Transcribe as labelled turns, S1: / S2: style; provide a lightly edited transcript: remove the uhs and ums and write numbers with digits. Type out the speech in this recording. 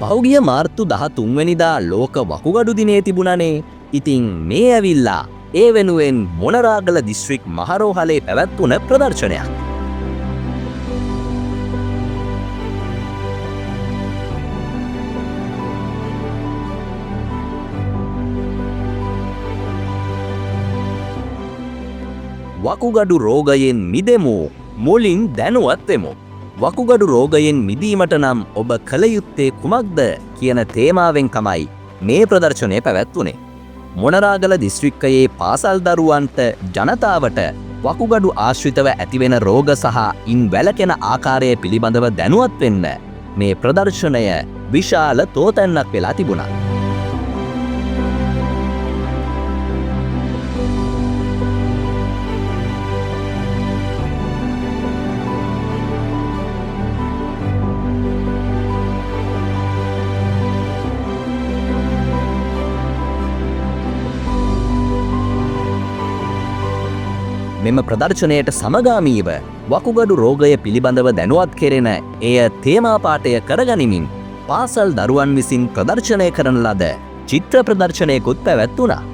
S1: පහුගිය මාර්තු 13 වෙනිදා ලෝක වකුගඩු දිනය තිබුණනේ. ඉතින් මේ ඇවිල්ලා ඒ වෙනුවෙන් මොනරාගල දිස්ත්‍රික් මහරෝහලේ පැවැත්වුණ ප්‍රදර්ශනයක්. වකුගඩු රෝගයෙන් මිදෙමු, මුලින් දැනුවත් වෙමු. වකුගඩු රෝගයෙන් මිදීමට නම් ඔබ කළ යුත්තේ කුමක්ද කියන තේමාවෙන් තමයි මේ ප්‍රදර්ශනය පැවැත්වුණේ. මොනරාගල දිස්ත්‍රික්කයේ පාසල් දරුවන්ට, ජනතාවට වකුගඩු ආශ්‍රිතව ඇතිවෙන රෝග සහ ඉන් වැළකෙන ආකාරය පිළිබඳව දැනුවත් වෙන්න මේ ප්‍රදර්ශනය විශාල තෝතැන්නක් වෙලා තිබුණා. මෙම ප්‍රදර්ශනයට සමගාමීව වකුගඩු රෝගය පිළිබඳව දැනුවත් කෙරෙන එය තේමා පාඨය කරගනිමින් පාසල් දරුවන් විසින් ප්‍රදර්ශනය කරන ලද චිත්‍ර ප්‍රදර්ශනයකුත් පැවැත්වුණා.